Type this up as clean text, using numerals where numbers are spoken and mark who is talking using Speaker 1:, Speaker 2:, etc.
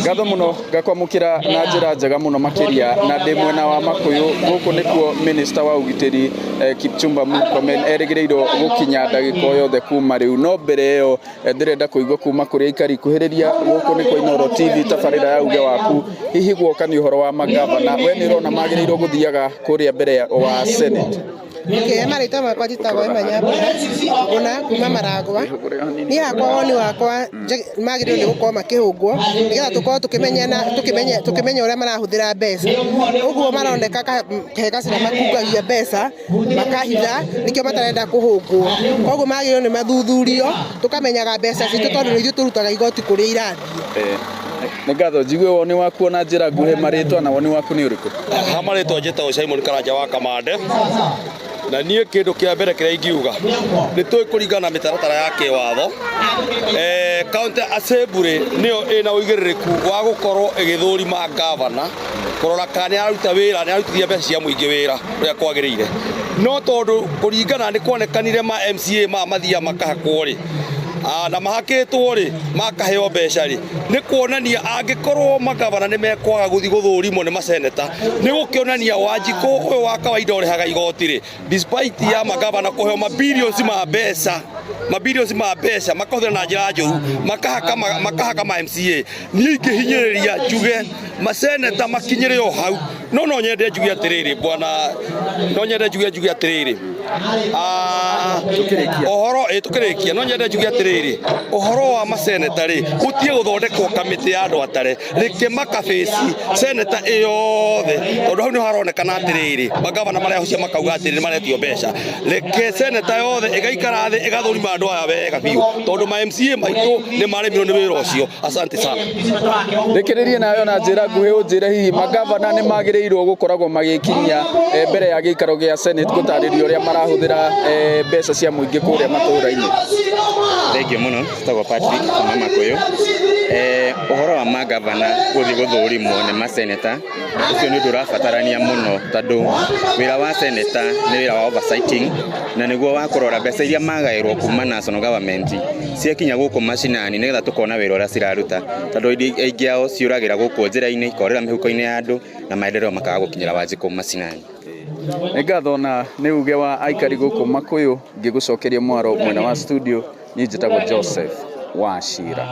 Speaker 1: Ngatho mũno ngakwamũkĩra na njĩra njega mũno makĩria na ndĩ mwena wa Makuyu. Gũkũ nĩkuo minister wa ũgitĩri Kipchumba Murkomen erĩgĩrĩirwo gũkinya ndagĩka o yothe kuma rĩu. No mbere ĩyo ndĩrenda kũigua kuma kũrĩ aikari. Kuhĩrĩria gũkũ nĩ kwa Inooro TV, tabarĩra ya uge waku. Hihi guoka nĩ ũhoro wa magavana, we nĩ ũrona magĩrĩirwo gũthiaga kũrĩa mbere wa Senate?
Speaker 2: Okay, marĩtwa makwa njĩtagwo Emma Nyambura ngũna kuma Maragwa. Niĩ hakwa woni wakwa magĩrĩirwo nĩ gũkorwo makĩhũngwo nĩgetha tũkorwo tũkĩmenyana tũkĩmenya tũkĩmenya ũrĩa marahũthĩra mbeca. Ũguo maroneka he gacĩra makungagia mbeca makahitha nĩkĩo matarenda kũhũngwo. Koguo magĩrĩirwo nĩ mathuthurio tũkamenyaga mbeca citũ tondũ nĩ ithuĩ tũrutaga igoti kũrĩa irathiĩ.
Speaker 1: Nĩ ngatho. Njigue woni waku ona njĩra nguhĩ, marĩtwa na woni waku nĩ ũrĩkũ?
Speaker 3: Ha marĩtwa njĩtagwo Simon Karanja wa Kamande, na niĩ kĩndũ kĩa mbere kĩrĩa ingiuga nĩ tũĩ kũringana na mĩtaratara ya kĩwatho, county assembly nĩyo ĩna ũigĩrĩrĩku wa gũkorwo ĩgĩthũrima gavana kũrora kana nĩ araruta wĩra, nĩ ararutithia mbeca cia mũingĩ wĩra ũrĩa kwagĩrĩire. No tondũ kũringana nĩ kuonekanire ma MCA maya mathiaga makahakwo rĩ, na mahakĩtwo rĩ, makaheo mbeca rĩ, nĩ kuonania angĩkorwo magavana nĩ mekwaga gũthiĩ gũthũrimwo nĩ maseneta, nĩ gũkĩonania Wanjikũ ũyũ wa kawaida ũrĩhaga igoti rĩ, despite ya magavana kũheo ma billions ma mbeca, ma billions ma mbeca makahũthĩra na njĩra njũru, makahaka makahaka ma MCA, niĩ ingĩhinyĩrĩria njuge maseneta makinyĩre o hau. No no nyende njuge atĩrĩrĩ, bwana, no nyende njuge atĩrĩrĩ, ũhoro ĩ tũkĩrĩkia, no nyende njuge atĩrĩrĩ, ũhoro wa maseneta rĩ, gũtige gũthondekwo kamĩtĩ ya andũ atare, reke makabĩci seneta ĩyothe, tondũ hau nĩho haronekana atĩrĩrĩ, magavana marehocia makauga atĩrĩrĩ nĩ maretio mbeca. Reke seneta yothe ĩgaikara thĩ ĩgathũrima andũ aya wega biũ, tondũ ma MCA maitũ nĩ maremirwo nĩ wĩra ũcio. Asante sana.
Speaker 1: Rĩkĩrĩrie nayo na njĩra nguhĩ, ũnjĩre hihi magavana nĩ magĩrĩirwo gũkoragwo magĩkinyia mbere ya gĩikaro gĩa Senate gũtarĩria ũrĩa marahũthĩra mbeca cia mũingĩ kũrĩa matũũra-inĩ?
Speaker 4: Thengiũ mũno, tagwo Patrick kuma Makuyu. Ũhoro wa magavana gũthiĩ gũthũrimwo nĩ maseneta, ũcio nĩ ũndũ ũrabatarania mũno, tondũ wĩra wa seneta nĩ wĩra wa oversighting, na nĩguo wa kũrora mbeca iria magaĩrwo kuma national government ciakinya gũkũ macinani, nĩgetha tũkona wĩra ũrĩa ciraruta, tondũ aingĩ ao ciũragĩra gũkũ njĩra-inĩ, ikorĩra mĩhuko-inĩ ya andũ na maendeleo makaga gũkinyĩra Wanjikũ macinani.
Speaker 1: Nĩ ngatho, na nĩ uge wa aikari gũkũ Makuyu. Ngĩgũcokeria mwaro mwena wa studio, niĩ njĩtagwo Joseph Wachira.